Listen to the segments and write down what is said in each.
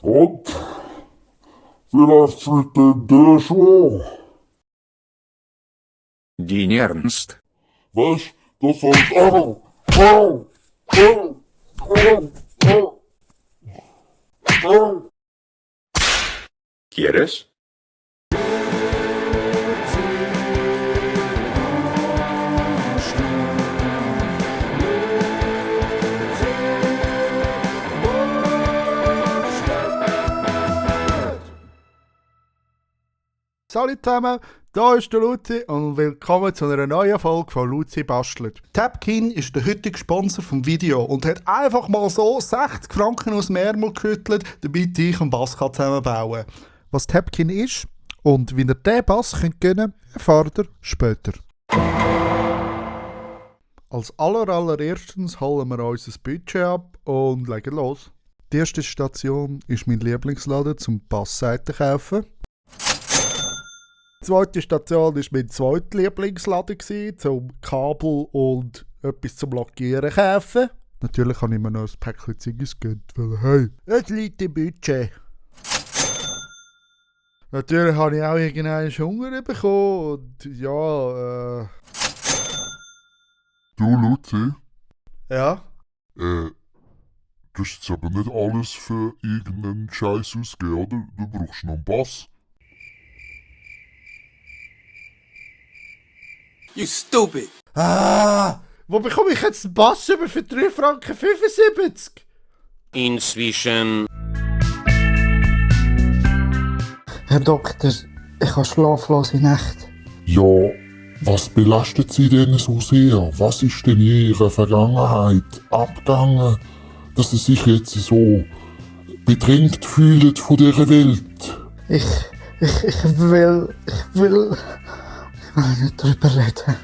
Und wie läuft's mit dem Döschwo? Dein Ernst? Weißt du, das heißt ¿Quieres? Salut zusammen, hier ist der Luzi und willkommen zu einer neuen Folge von Luzi bastelt. Tapkin ist der heutige Sponsor vom Video und hat einfach mal so 60 Franken aus dem Ärmel geschüttelt, damit ich einen Bass zusammenbauen kann. Was Tapkin ist und wie ihr diesen Bass könnt gewinnen könnt, erfahrt ihr später. Als allererstens holen wir unser Budget ab und legen los. Die erste Station ist mein Lieblingsladen zum Bassseiten kaufen. Die zweite Station war mein zweiter Lieblingsladen, zum Kabel und etwas zum Lackieren kaufen. Natürlich habe ich mir noch ein Päckchen Ziggis gegönnt, weil hey, es liegt im Budget. Natürlich habe ich auch irgendeinen Hunger bekommen und ja, Du, Luzi, ja. du hast jetzt aber nicht alles für irgendeinen Scheiß ausgegeben, oder? Du brauchst noch einen Bass. You stupid! Wo bekomme ich jetzt einen Bass über für 3,75 Franken? Inzwischen. Herr Doktor, ich habe schlaflose Nächte. Ja, was belastet Sie denn so sehr? Was ist denn in Ihrer Vergangenheit abgegangen, dass Sie sich jetzt so bedrängt fühlen von dieser Welt? Ich will nicht drüber reden.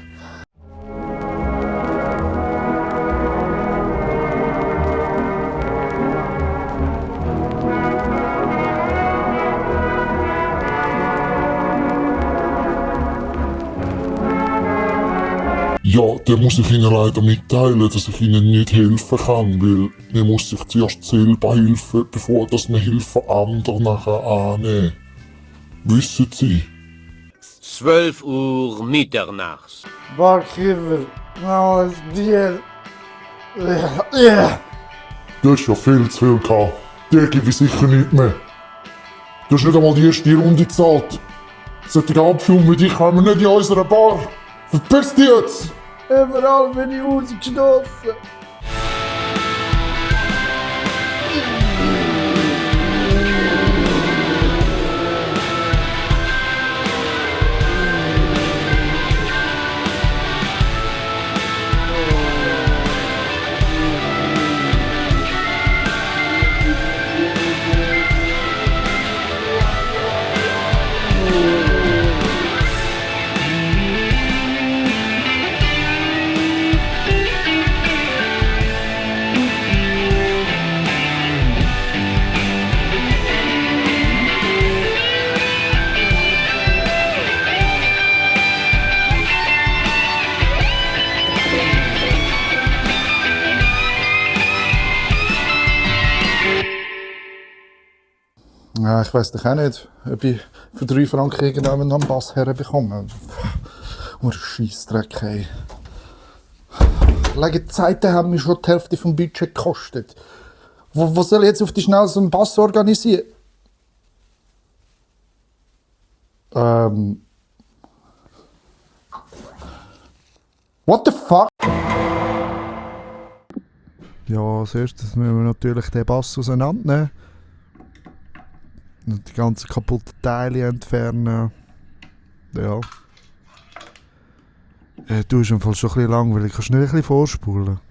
Ja, dann muss ich Ihnen leider mitteilen, dass ich Ihnen nicht helfen kann, weil man muss sich zuerst selber helfen, bevor dass man Hilfe anderen nachher annehmen. Wissen Sie? 12 Uhr mitternachts. Barkeeper, alles Bier. Du hast ja viel zu viel gehabt. Dir gebe ich sicher nicht mehr. Du hast nicht einmal die erste Runde gezahlt. Solche Abfilme wie dich haben wir nicht in unserer Bar. Verpiss dich jetzt! Überall bin ich rausgestossen. Ja, ich weiss doch auch nicht, ob ich für 3 Franken irgendwann einen Bass herbekomme. Oder Scheissdreck, hey. Die Zeiten haben mir schon die Hälfte vom Budget gekostet. Wo soll ich jetzt auf die Schnelle so einen Bass organisieren? What the fuck? Ja, als erstes müssen wir natürlich den Bass auseinandernehmen. Und die ganzen kaputten Teile entfernen. Ja. Du bist im Fall schon ein bisschen langweilig. Kannst du nicht ein bisschen vorspulen?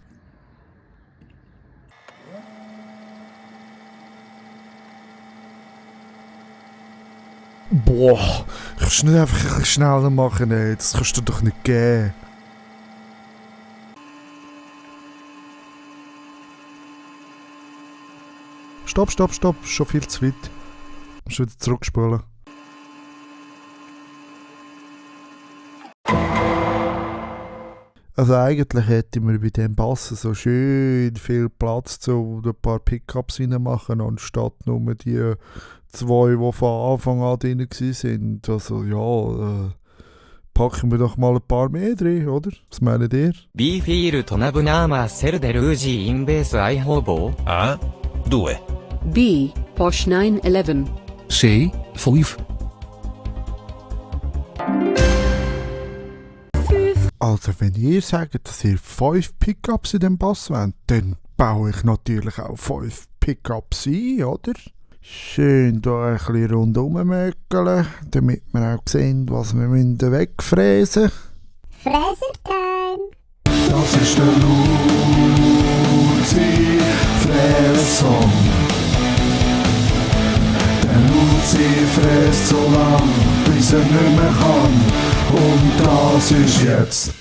Boah, kannst du nicht einfach ein bisschen schneller machen, ey? Das kannst du dir doch nicht geben. Stopp, schon viel zu weit. Musst wieder zurückspulen. Also eigentlich hätten wir bei diesem Bass so schön viel Platz, um ein paar Pickups reinmachen, anstatt nur die 2, die von Anfang an drin waren. Also ja, packen wir doch mal ein paar mehr drin, oder? Was meint ihr? B フィールトナブナーマーセルデルージーインベースアイホーボー A. 2. B. Porsche 911. C. 5. Also wenn ihr sagt, dass ihr 5 Pickups in dem Bass wollt, dann baue ich natürlich auch 5 Pickups ein, oder? Schön hier ein bisschen rundherum mögeln, damit wir auch sehen, was wir wegfräsen müssen. Fräsertime! Das ist der Luzi-Frässong. Der Luzi fräst so lang, bis er nicht mehr kann. Und das ist jetzt.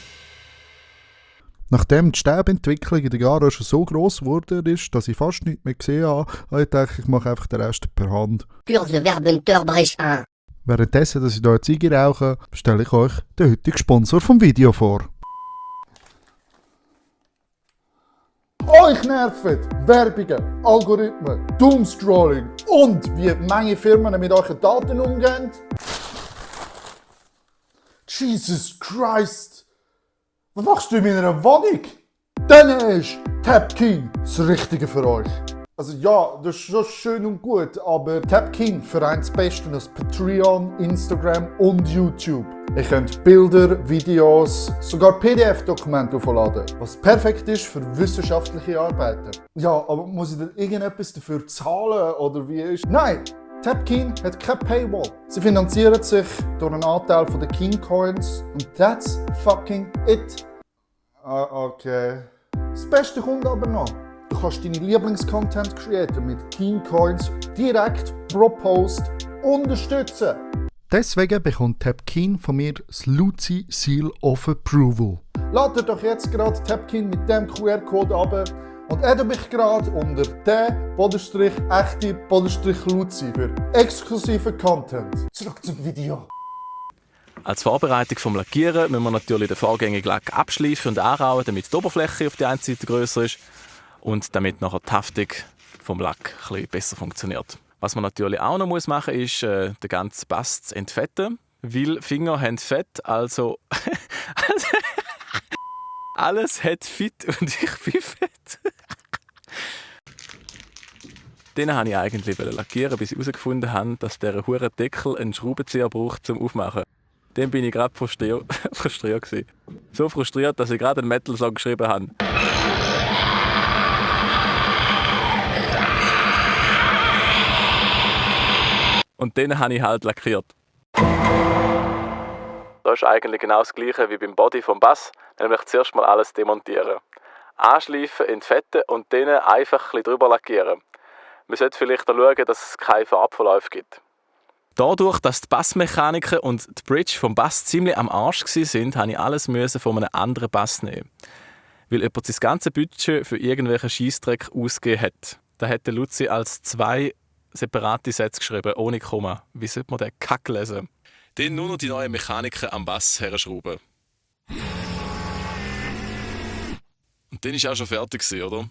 Nachdem die Stäbentwicklung in der Garage so gross geworden ist, dass ich fast nichts mehr gesehen habe, habe ich gedacht, ich mache einfach den Rest per Hand. Pur de Verbunter Brech 1. Währenddessen, dass ich hier eine Ziege rauche, stelle ich euch den heutigen Sponsor vom Video vor. Euch nerven Werbungen, Algorithmen, Doomscrolling und wie manche Firmen mit euren Daten umgehen. Jesus Christ! Was machst du in meiner Wohnung? Dann ist Tapkeen das Richtige für euch. Also ja, das ist schon schön und gut, aber Tapkeen vereint das Beste aus Patreon, Instagram und YouTube. Ihr könnt Bilder, Videos, sogar PDF-Dokumente aufladen, was perfekt ist für wissenschaftliche Arbeiten. Ja, aber muss ich denn irgendetwas dafür zahlen oder wie ist? Nein! Tapkeen hat keine Paywall. Sie finanzieren sich durch einen Anteil von den King Coins und that's fucking it. Okay. Das Beste kommt aber noch. Du kannst deine Lieblings-Content-Creator mit King Coins direkt pro Post unterstützen. Deswegen bekommt Tapkeen von mir das Luzi Seal of Approval. Ladet doch jetzt gerade Tapkeen mit dem QR-Code ab und addet mich gerade unter der_echte_Luzi für exklusiven Content. Zurück zum Video. Als Vorbereitung vom Lackieren müssen wir natürlich den vorgängigen Lack abschleifen und anrauen, damit die Oberfläche auf der einen Seite grösser ist und damit nachher die Haftung vom Lack ein bisschen besser funktioniert. Was man natürlich auch noch machen muss, ist, den ganzen Bass zu entfetten, weil Finger haben Fett, also alles hat Fit und ich bin fett. Den wollte ich eigentlich lackieren, bis ich herausgefunden habe, dass dieser hure Deckel einen Schraubenzieher braucht zum Aufmachen. Dann bin ich gerade frustriert gewesen. So frustriert, dass ich gerade einen Metal-Song geschrieben habe. Und den habe ich halt lackiert. Das ist eigentlich genau das Gleiche wie beim Body vom Bass, nämlich zuerst mal alles demontieren. Anschleifen, entfetten und dann einfach ein bisschen drüber lackieren. Man sollte vielleicht auch schauen, dass es keine Farbverläufe gibt. Dadurch, dass die Bassmechaniker und die Bridge vom Bass ziemlich am Arsch waren, musste ich alles von einem anderen Bass nehmen. Weil jemand sein ganzes Budget für irgendwelchen Scheissdreck ausgegeben hat. Da hätte Luzi als 2 separate Sätze geschrieben, ohne Komma. Wie sollte man den Kack lesen? Dann nur noch die neuen Mechaniker am Bass herschrauben. Und dann war auch schon fertig, oder?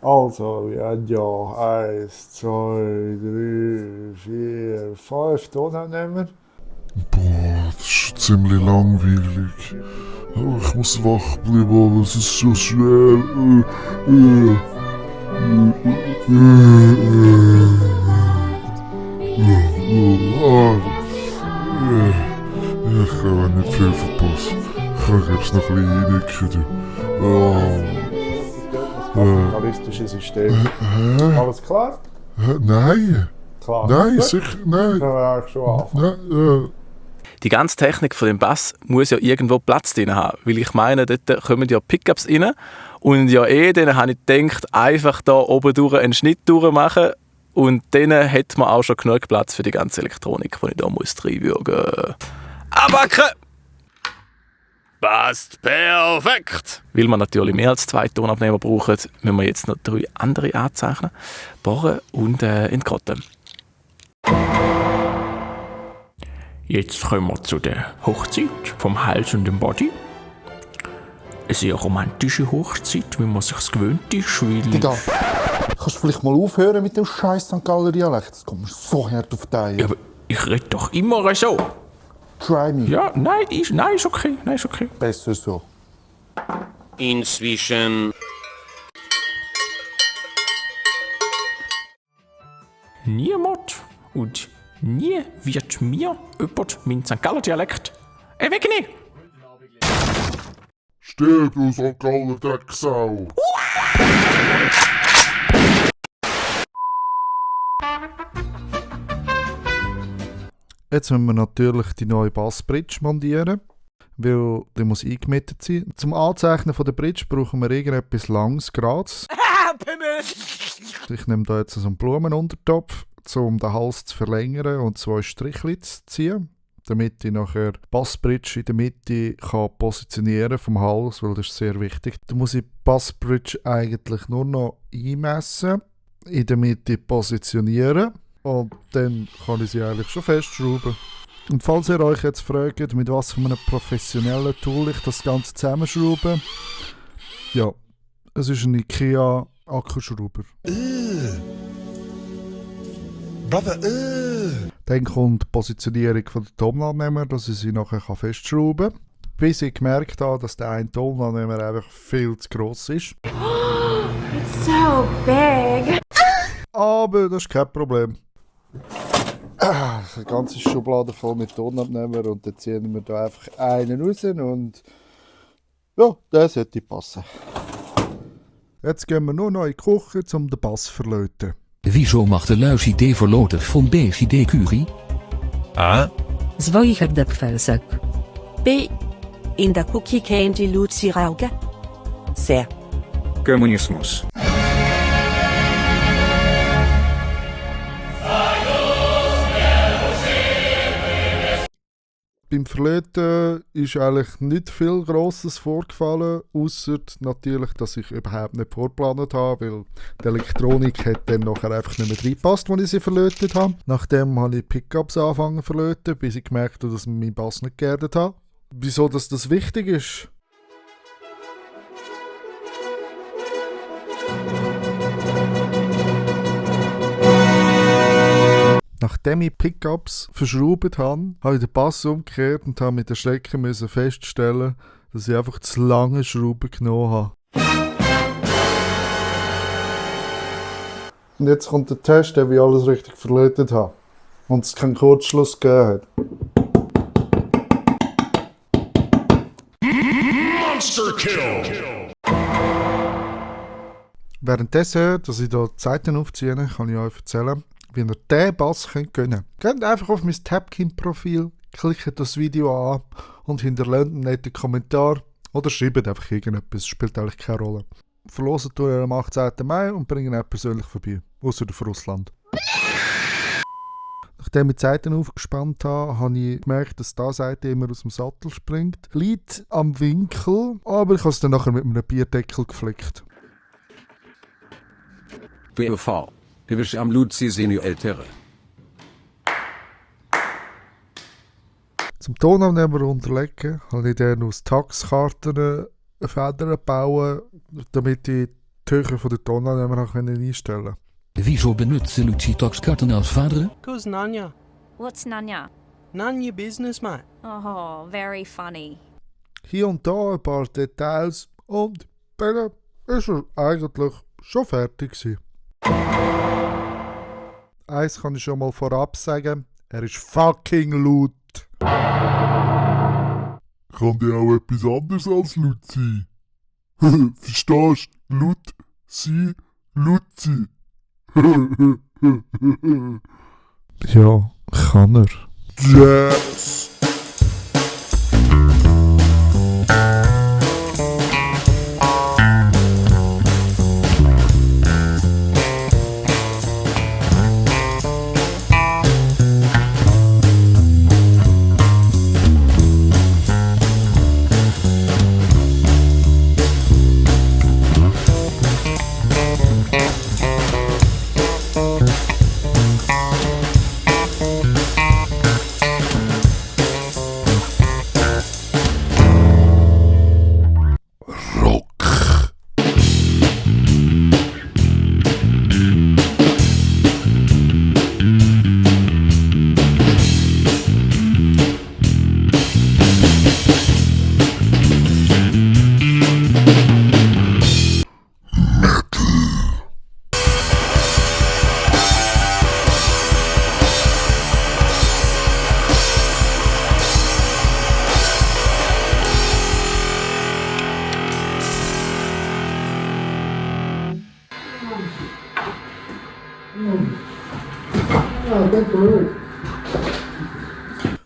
Also, wir haben ja 1, 2, 3, 4, 5 Tonaufnehmer. Boah, das ist ziemlich langweilig. Aber ich muss wach bleiben, aber es ist so schwer. Ich kann nicht viel verpassen. Ich kann jetzt noch ein bisschen reinnicken. Das kapitalistische System. Alles klar? Nein. Klar. Nein, Gut. sicher, nein. Können wir eigentlich schon anfangen. Die ganze Technik von dem Bass muss ja irgendwo Platz drin haben. Weil ich meine, dort kommen ja Pickups rein. Und ja dann habe ich gedacht, einfach da oben durch einen Schnitt machen. Und dann hat man auch schon genug Platz für die ganze Elektronik, die ich da reinwürgen muss. Abacke! Passt perfekt! Weil wir natürlich mehr als 2 Tonabnehmer brauchen, müssen wir jetzt noch 3 andere anzeichnen, bohren und entgrotten. Jetzt kommen wir zu der Hochzeit vom Hals und dem Body. Eine sehr romantische Hochzeit, wie man sich's gewöhnt ist, weil... Digga, kannst du vielleicht mal aufhören mit dem scheiß St. Galler Dialekt? Das kommt mir so hart auf die Eier. Ja, aber ich rede doch immer so. Try me. Ja, nein, ist okay. Nein, ist okay. Besser so. Inzwischen Niemand und nie wird mir jemand meinen St. Galler Dialekt wegnehmen. Stirb, du St. Galler Drecksau! Jetzt müssen wir natürlich die neue Bassbridge montieren, weil die muss eingemettet sein. Zum Anzeichnen von der Bridge brauchen wir irgendetwas Langes, Gerades. Ich nehme da jetzt so einen Blumenuntertopf, um den Hals zu verlängern und 2 Strichchen zu ziehen, damit ich nachher die Bassbridge in der Mitte kann positionieren vom Hals, weil das ist sehr wichtig. Da muss ich die Bassbridge eigentlich nur noch einmessen, in der Mitte positionieren und dann kann ich sie eigentlich schon festschrauben. Und falls ihr euch jetzt fragt, mit was für einem professionellen Tool ich das Ganze zusammenschraube, ja, es ist ein IKEA Akkuschrauber. Dann kommt die Positionierung von der Tonabnehmer, dass ich sie nachher festschrauben kann. Bis ich gemerkt habe, dass der eine Tonabnehmer einfach viel zu gross ist. It's so big. Aber das ist kein Problem. Die ganze Schublade voll mit Tonabnehmer und dann ziehen wir da einfach einen raus und ja, der sollte passen. Jetzt gehen wir nur noch in die Küche, um den Bass zu verlöten. Wieso mag de luis idee verloten van BCD Curie? A. Zwoiger de kwelsek. B. In der Cookie Candy Luzi Rauge. C. Kommunismus. Beim Verlöten ist eigentlich nicht viel Grosses vorgefallen, ausser natürlich, dass ich überhaupt nicht vorgeplant habe, weil die Elektronik hat dann nachher einfach nicht mehr reingepasst, als ich sie verlötet habe. Nachdem habe ich Pickups angefangen zu verlöten, bis ich gemerkt habe, dass ich meinen Bass nicht geerdet habe. Wieso das wichtig ist? Nachdem ich Pickups verschraubt habe, habe ich den Bass umgekehrt und habe mit der Strecke feststellen, dass ich einfach zu lange Schrauben genommen habe. Und jetzt kommt der Test, ob ich alles richtig verlötet habe und es keinen Kurzschluss gegeben hat. Monster Kill! Währenddessen, dass ich hier die Seiten aufziehe, kann ich euch erzählen, wie ihr diesen Bass gewinnen könnt. Geht einfach auf mein Tapkin-Profil, klickt das Video an und hinterlasst einen netten Kommentar oder schreibt einfach irgendetwas, spielt eigentlich keine Rolle. Verlosen tue ich am 18. Mai und bringen ihn persönlich vorbei, außer auf Russland. Nachdem ich die Seiten aufgespannt habe, habe ich gemerkt, dass diese Seite immer aus dem Sattel springt. Liegt am Winkel, aber ich habe es dann nachher mit einem Bierdeckel geflickt. BOV. Hywisch am Luzi Senior Ältere. Zum Tonabnehmer unterlegen habe ich dann aus Taxkarten Federn bauen, damit ich die Höhe der Tonabnehmer einstellen kann. Wieso benutze Luzi taxkarten als Vader? Who's Nanya? What's Nanya? None your business, mate. Oh, very funny. Hier und da ein paar Details und dann ist er eigentlich schon fertig gewesen. Eins kann ich schon mal vorab sagen, er ist fucking laut. Kann der auch etwas anderes als laut sein? Verstehst du? Laut sein, laut sein. Ja, kann er. Yes!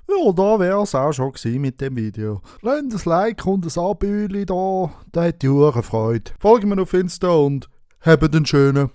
Ja, da wäre es auch schon gewesen mit dem Video. Lasst ein Like und ein Abüli da, da hätte ich Freude. Folgt mir auf Insta und habt einen schönen.